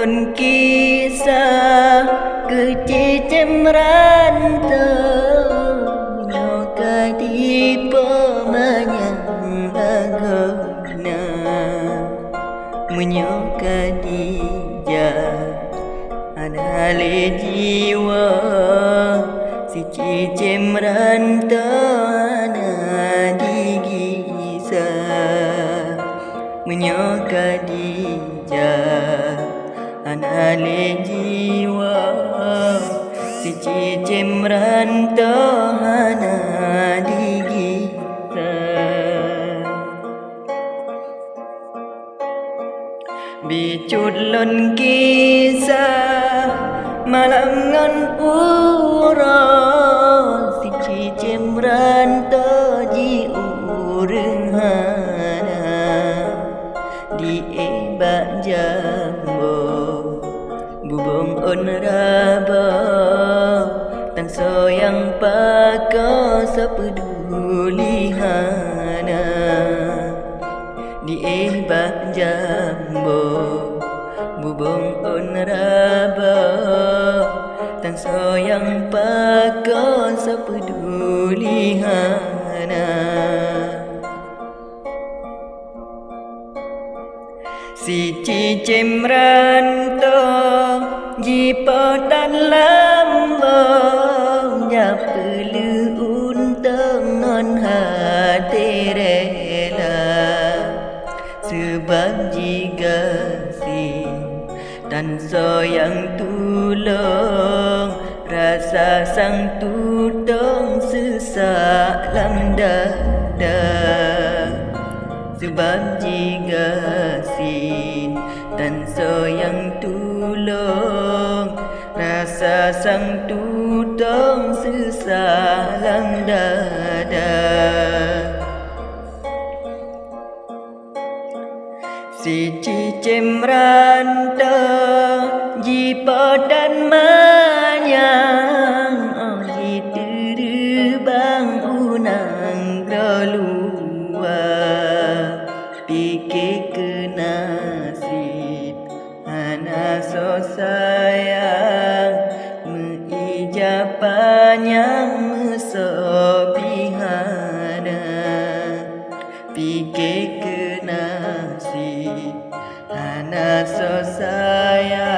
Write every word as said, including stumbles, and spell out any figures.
Kisah keucicém ranto nyoe ka dipeumanyang lagoena. Meunyoe ka dijak hana lé jiwoe, sicicém ranto hana digisa. Meunyoe ka dijak hana lé jiwoe, sicicém ranto hana digisa. Bicut lôn kisah malam ngon uroe, sicicém ranto jiureueng hana. Di éh bak jambo, bubông ôn rabo, tan soe nyang pakoe, soe peuduli hana. Di éh bak jambo, bubông ôn rabo, tan soe nyang pakoe, soe peuduli hana. Sicicém ranto jipoh tan lambong, jak peuleueh untông ngon até rela. Seubab jigasien tan soe nyang tulông, rasa sang tutông seusak lam dada. Seubab jigasien tan soe nyang tulông, rasa sang tutông seusak lam dada. Sicicém ranto jipoh tan manyang, óh jiteureubang u nanggroe luwa. Pike keu naseb hana soe sayang, meuija panyang meusoe pih hana. Pike keu naseb hana soe sayang.